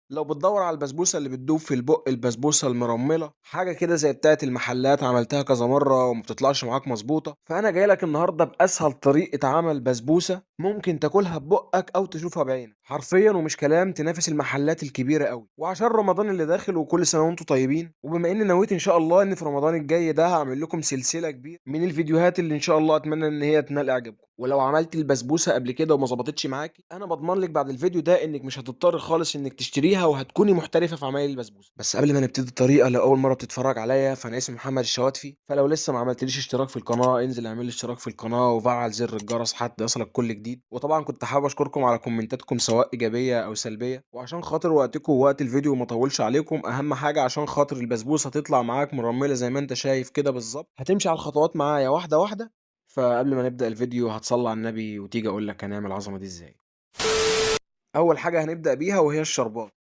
لو بتدور على البسبوسة اللي بتدوب في البق، البسبوسة المرملة، حاجة كده زي بتاعة المحلات عملتها كذا مرة وما بتطلعش معاك مظبوطة، فأنا جاي لك النهاردة بأسهل طريقة عمل بسبوسة ممكن تاكلها ببقك أو تشوفها بعينك، حرفيا ومش كلام، تنافس المحلات الكبيرة قوي. وعشان رمضان اللي داخل وكل سنة وانتم طيبين، وبما إني نويت إن شاء الله إن في رمضان الجاي ده هعمل لكم سلسلة كبيرة من الفيديوهات اللي إن شاء الله أتمنى إن هي تنال إعجابكم. ولو عملت البسبوسة قبل كده وما ظبطتش معاكي، أنا بضمن لك بعد الفيديو ده إنك مش هتضطر خالص إنك تشتريها وهتكوني محترفة في عمايل البسبوسة. بس قبل ما نبتدي الطريقة، لو أول مرة بتتفرج عليا فأنا اسمي محمد الشواتفي، فلو لسه ما عملتليش اشتراك في القناة انزل اعمل لي اشتراك في القناة وفعل زر الجرس حتى يصلك كل جديد. وطبعا كنت حابب أشكركم على كومنتاتكم سواء إيجابية أو سلبية، وعشان خاطر وقتكم ووقت الفيديو ما اطولش عليكم، أهم حاجة عشان خاطر البسبوسة تطلع معاك مرملة زي ما أنت شايف كده بالظبط، هتمشي على الخطوات معايا واحدة واحدة. فقبل ما نبدأ الفيديو هتصلي على النبي وتيجي أقول لك هنعمل العظمة دي إزاي. أول حاجة هنبدأ بيها وهي الشربات.